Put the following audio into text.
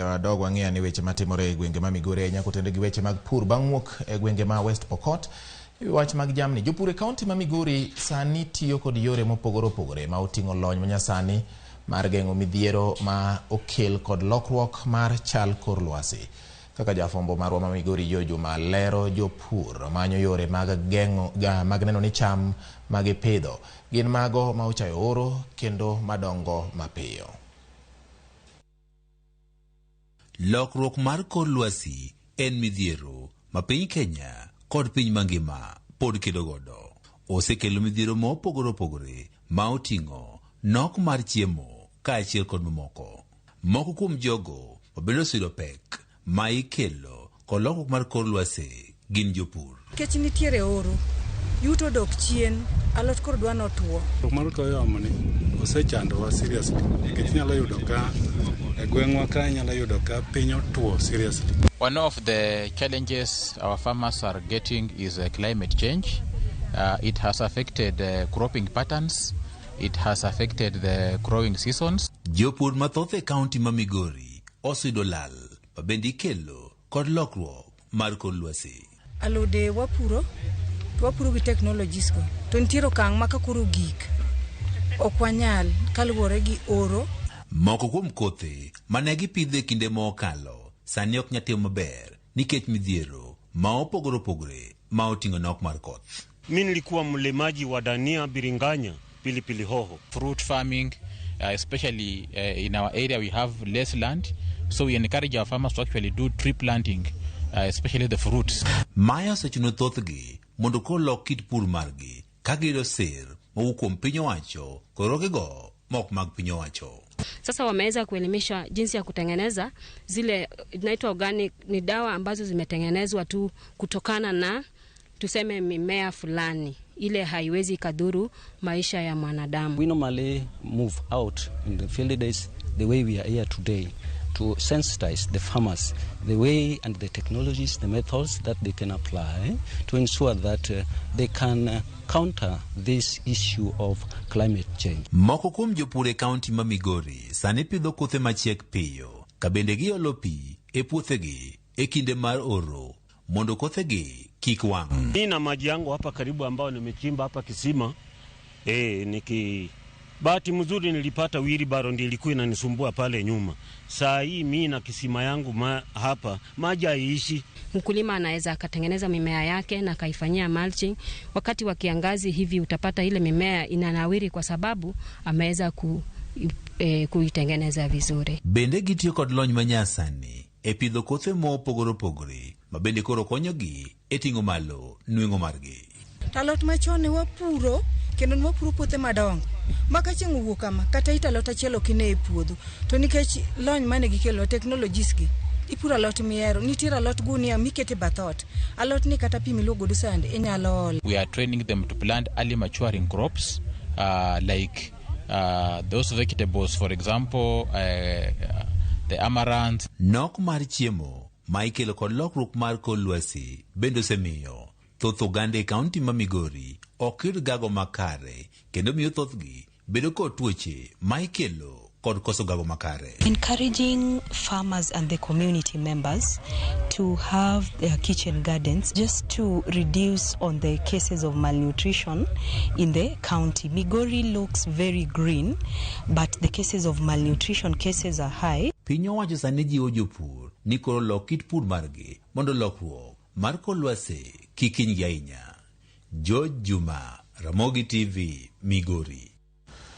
Wadog wang'e ane weche matimore e gwenge ma Migori ahinya kotenore gi weche mag pur bang' wuok e gwenge ma West Pokot. E wach mag jamni, jopur e kaunti ma Migori sani tiyo kod yore mopogore opogore ma oting'o lony manyasani mar geng'o midhiero ma okel kod lokruok mar chal kor lwasi. Kaka jafwambo marwa ma Migori Joe Juma lero, jopur manyo yore mag geng'o mag neno ni cham ma gipidho gin mago ma ochayo oro kendo madongo mapiyo. Lokruok mar kor lwasi en midhiero ma piny Kenya kod piny mangima pod kedo godo. Osekelo midhiero mopogore opogore ma oting'o nok mar chiemo kaachiel kod mamoko. Moko kuom jogo ma bende oseyudo pek ma ikelo kod lokruok mar kor lwasi gin jopur. Nikech nitiere oro, yuto dok chien, alot koro dwa notwo. Mar koyo yamo ni osechandowa seriously nikech inyalo yudo ka e gweng'wa ka inyalo yudo ka piny otwo seriously. One of the challenges our farmers are getting is climate change. It has affected cropping patterns. It has affected the growing seasons. Jopur mathoth e kaunti ma Migori oseyudo lal ma bende ikelo kod lokruok mar kor lwasi. Alode wapuro, to wapuro gi technologies go. To nitiere okang' ma ka koro gik, ok wanyal kaluwore gi oro. Moko kuom kothe mane gipidho e kinde mokalo sani ok nyal timo maber nikech midhiero ma opogore opogore ma oting'o nok mar koth. Mi nilikuwa mlimaji wa dania, biringanya, pilipili hoho. Fruit farming, especially in our area we have less land, so we encourage our farmers to actually do tree planting, especially the fruits. Mae osechuno thothgi mondo koro lok kit pur margi ka giyudo sir mowuok kuom piny owacho kod riwruogego mok mag piny owacho. Sasa wameweza kuelimisha jinsi ya kutengeneza zile inaitwa organic, ni dawa ambazo zimetengenezwa tu kutokana na tuseme mimea fulani, ile haiwezi ikadhuru maisha ya mwanadamu. We normally move out in the field days the way we are here today to sensitize the farmers the way and the technologies, the methods that they can apply to ensure that they can counter this issue of climate change. Moko kuom jopur e kaunti ma Migori sani pidho kothe machiek piyo ka bende giolo pi e puothegi e kinde mar oro mondo kothegi kik wang'. Nina maji yangu hapa karibu ambao nimechimba hapa kisima. Niki bahati mzuri nilipata wheelbarrow ndio ilikuwa inanisumbua pale nyuma. Saa hii mimi na kisima yangu hapa maji haiishi. Mkulima anaweza akatengeneza mimea yake na akaifanyia mulching. Wakati wa kiangazi hivi utapata ile mimea inanawiri kwa sababu ameweza kuitengeneza vizuri. Bende gitiyo kod lony manyasani e pidho kothe mopogore opogore ma bende koro konyogi e ting'o malo nweng'o margi. To alot machon ne wapuro kendo ne wapuro puothe madongo ma ka chieng' owuok kama kata it alot achiel ok ine e puodho. To nikech lony mane gikelo technologies gi, ipuro alot mihero. Nitiere alot gunia mikete bath ot. Alot ni kata pi miluogo godo sande inyalo olo. We are training them to plant early maturing crops, like those vegetables, for example, the amaranth. Nok mar chiemo ma ikelo kod lokruok mar kor lwasi bende osemiyo thoth oganda e kaunti ma Migori ok yud gago makare kendo miyo thothgi bedo kod tuoche ma ikelo kod koso gago makare. Encouraging farmers and the community members to have their kitchen gardens just to reduce on the cases of malnutrition in the county. Migori looks very green, but the cases of malnutrition cases are high. Piny owacho sani jiwo jopur ni koro lok kit pur margi mondo lokruok mar kor lwasi kik hinygi ahinya. George Juma, Ramogi TV, Migori.